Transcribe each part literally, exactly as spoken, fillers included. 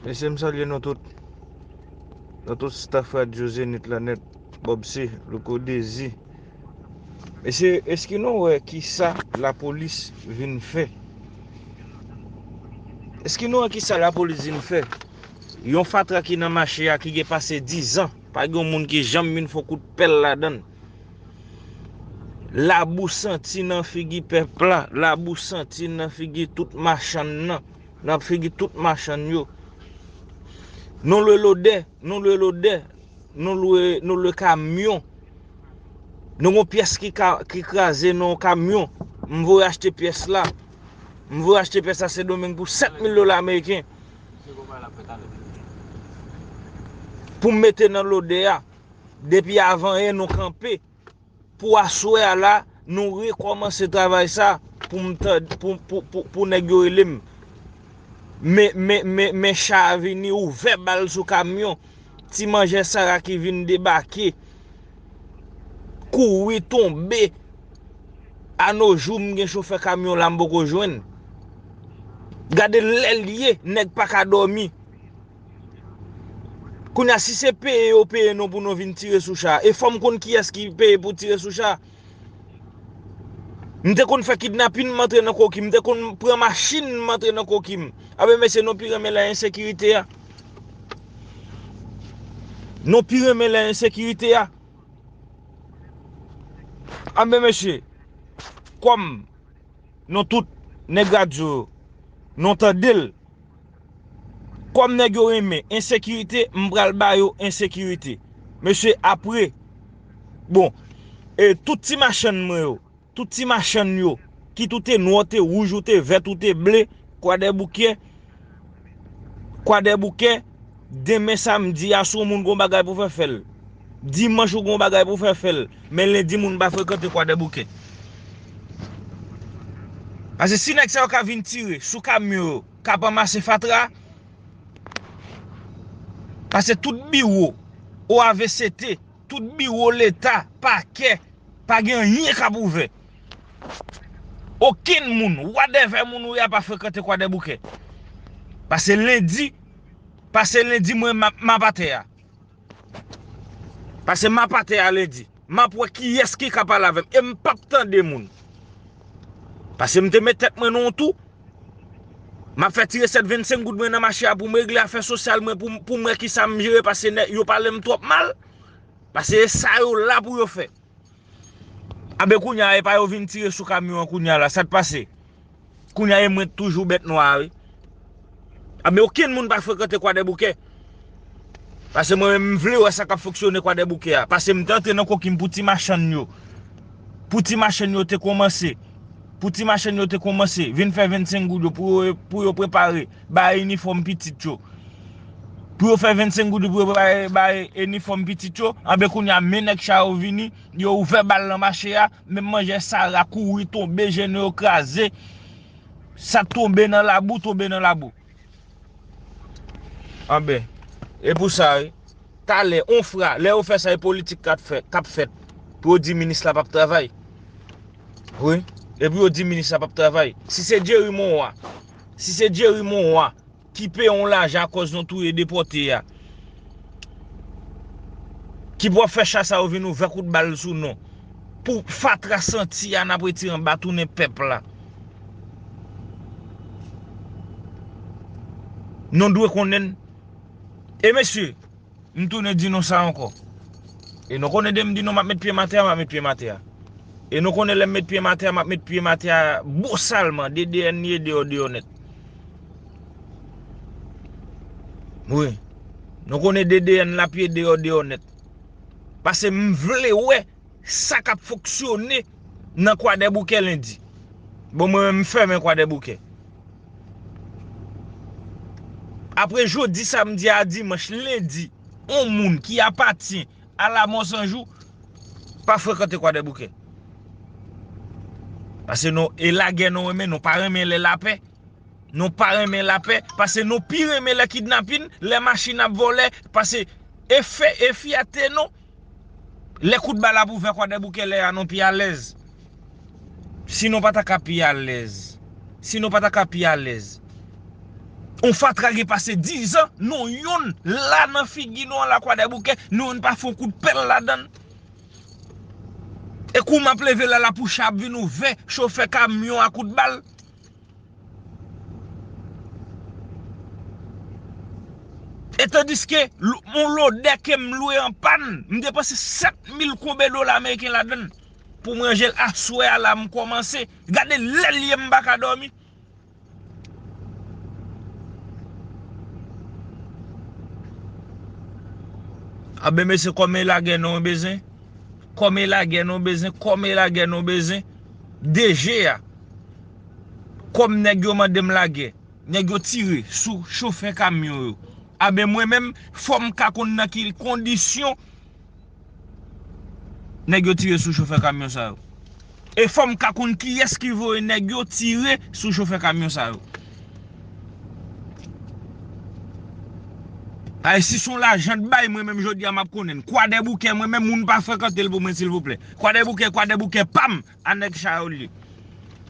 Mesye, m salye nou tout. Nou tout staff Radyo Zenith la nèt, Bob C, Louko Dezi. Mesye, èske nou wè kisa lapolis vin fè? Èske nou wè kisa lapolis vin fè? Yon fatra ki nan mache a ki gen pase diz an, pa gen yon moun ki janm vin fè yon kout pèl ladan l. Labou santi nan figi pèp la, labou santi nan figi tout machann nan, nan figi tout machann yo. Nou lwe lodè, nou lwe lodè, nou lwe, nou lwe kamyon. Nou gon pyès ki ka, ki kraze nan yon kamyon. M voye achte pyès la. M voye achte pyès la Sendomeng pou sèt mil dola ameriken. Pou m mete nan lodè a. Depi avan yè nou kanpe. Pou aswè a la, nou rekòmanse travay sa pou m tan-, pou, pou, pou, pou nèg yo rele m. Men, men, men, men cha a vini, ouvè bal sou kamyon. Ti manjè Sara ki vin debake, kouri tonbe. A no jou, m gen chofè kamyon la m poko jwenn. Gade lè l ye, nèg pa ka dòmi. Kounye a, si se peye yo peye nou pou nou vin tire sou cha, e fò m konn kiyès ki peye pou tire sou cha. M te konn fè kidnapin, m antre nan koki, m te konn pran machin, m antre nan koki m. Anben, mesye, nou pi renmen lè ensekirite a. Nou pi renmen lè ensekirite a. Anben, mesye, kòm nou tout nèg radyo yo, nou tande l. Kòm nèg yo renmen ensekirite, m pral ba yo ensekirite. Mesye, apre, bon, e tout ti machann mwen yo, tout ti machann yo, kit ou te nwa, ou te wouj, ou te vèt, ou te ble, Kwadèboukè, Kwadèboukè, demen samdi a, si yon moun gon bagay pou fè, fè l. Dimanch ou gon bagay pou fè, fè l. Men lendi, moun pa frekante Kwadèboukè. Paske si nèg sa yo ka vin tire sou kamyon yo, k ap anmase fatra, paske tout biwo O A V C T, tout biwo Leta, pakè, pa gen anyen k ap ouvè. Okenn moun, whatever moun ou ye a, pa frekante Kwadèboukè. Pase lendi, pase lendi, mwen, m ap, m ap atè a. Pase m ap atè a lendi. M ap wè kiyès ki ka pale avè m. E m p ap tande moun. Pase m te met tèt mwen nan yon tou. M ap fè ti resèt vennsenk goud mwen nan mache a pou m regle afè sosyal mwen, pou, pou m wè kisa m jere, pase nèg yo pale m twòp mal. Pase e sa yo la pou yo fè. Anben kounye a, e pa yo vin tire sou kamyon an kounye a la, sa t pase? Kounye a, e mwen k toujou bèt nwa a, wi. Anben okenn moun pa frekante Kwadèboukè. Pase mwen menm, m vle wè sa k ap fonksyone Kwadèboukè a. Pase m te antre nan koki m pou ti machann yo. Pou ti machann yo te kòmanse. Pou ti machann yo te kòmanse. Vin fè vennsenk goud yo pou yo, pou yo prepare. Bay inifòm pitit yo. Pou yo fè vennsenk goud pou yo bay, bay inifòm pitit yo, anben kounye a men nèg sa yo vini, yo ouvè bal nan mache a, menm manjè Sara kouri tonbe, jenou yo kraze, sa tonbe nan labou, tonbe nan labou. Anben, e pou sa, wi. Talè, on fra, lè yo fè sa, e politik k ap fè, k ap fèt. Pou yo di minis la p ap travay. Wi. E pou yo di minis la p ap travay. Si se Jerry Monroy, si se Jerry Monroy ki peye yon lajan akòz nou touye depòte a, ki pou ap fè cha sa yo vin ouvè kout bal sou nou. Pou fatra santi a n ap retire anba tounen pèp la. Nou dwe konnen n. E mesye, m tounen di nou sa ankò. E nou konnen de m di nou m ap met pye m atè a, m ap met pye m atè a. E nou konnen lè m met pye m atè a, m ap met pye m atè a bosalman, D D N li ye deyò deyò nèt. Wi. Nou konnen D D N l ap ye deyò deyò nèt. Pase m vle wè sa k ap fonksyone nan Kwadèboukè lendi. Bon, mwen menm, m fèmen Kwadèboukè. Apre jodi, samdi a dimanch, lendi, on moun ki apatyen a Lamò San Jou pa frekante Kwadèboukè. Pase nou, e lagè nou renmen, nou pa renmen lè lapè. Nou pa renmen lapè, pase nou pi renmen lè kidnapin, lè machin ap vòlè, pase e fè, e fyète nou. Lè kout bal ap ouvè Kwadèboukè, lè a nou pi alèz. Si nou pa ta ka pi alèz, si nou pa ta ka pi alèz, On fatra gen pase dizan, nou yonn la nan figi nou an la Kwadèboukè, nou yonn pa fè on kout pèl ladan l. E kou m ap leve la, lapoucha ap vin ouvè chofè kamyon a kout bal. E tandiske l-, on lodè ke m lwe an pàn, m depanse sèt mil konbe dola ameriken ladan l pou m ranje l aswè a la, m kòmanse. Gade lè l ye, m pa ka dòmi. Anben mesye, kòm e lagè non bezwen. Kòm e lagè non bezwen. Kòm e lagè non bezwen. D G a. Kòm nèg yo mande m lagè, nèg yo tire sou chofè kamyon yo. Anben mwen menm, fò m ka konn nan ki kondisyon nèg yo tire sou chofè kamyon sa yo. E fò m ka konn kiyès ki voye nèg yo tire sou chofè kamyon sa yo. Ay, si se yon lajan t bay, mwen menm jodi a m ap konnen l. Kwadèboukè, mwen menm, moun pa frekante l pou mwen, silvouplè. Kwadèboukè, Kwadèboukè pa m, a nèg Chayòl li.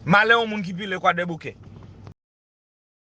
Malè yon moun ki pile Kwadèboukè.